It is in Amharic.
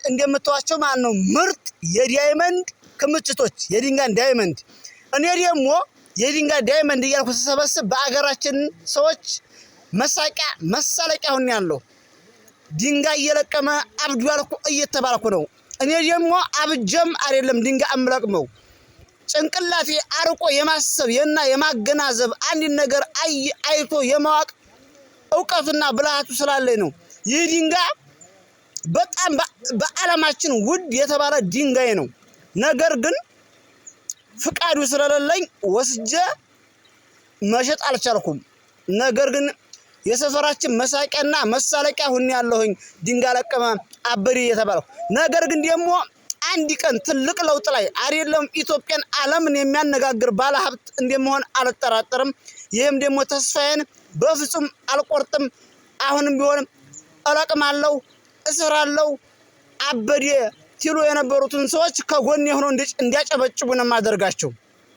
እንደምታዩዋቸው ማለት ነው ምርጥ የ diamond ክምችቶች፣ የድንጋይ diamond። እኔ ደግሞ የድንጋይ diamond እያልኩ ስሰበስብ በአገራችን ሰዎች መሳቂያ መሳለቂያ ሁኛለሁ። ድንጋይ እየለቀመ አብዷል እኮ እየተባልኩ ነው። እኔ ደግሞ አብጀም አይደለም ድንጋይ እምለቅመው፣ ጭንቅላቴ አርቆ የማሰብ የና የማገናዘብ፣ አንድ ነገር አይቶ የማወቅ እውቀቱና ብልሃቱ ስላለኝ ነው። ይህ ድንጋይ በጣም በዓለማችን ውድ የተባለ ድንጋይ ነው። ነገር ግን ፍቃዱ ስለሌለኝ ወስጄ መሸጥ አልቻልኩም። ነገር ግን የሰፈራችን መሳቂያና መሳለቂያ ሁኛለሁኝ። ድንጋይ ለቀመ አበደ እየተባልኩ፣ ነገር ግን ደግሞ አንድ ቀን ትልቅ ለውጥ ላይ አይደለም ኢትዮጵያን ዓለምን የሚያነጋግር ባለሀብት እንደመሆን አልጠራጠርም። ይህም ደግሞ ተስፋዬን በፍጹም አልቆርጥም። አሁንም ቢሆን እለቅማለሁ፣ እሰራለሁ። አበደ ሲሉ የነበሩትን ሰዎች ከጎን ሆነው እንዲያጨበጭቡ ነው የማደርጋቸው።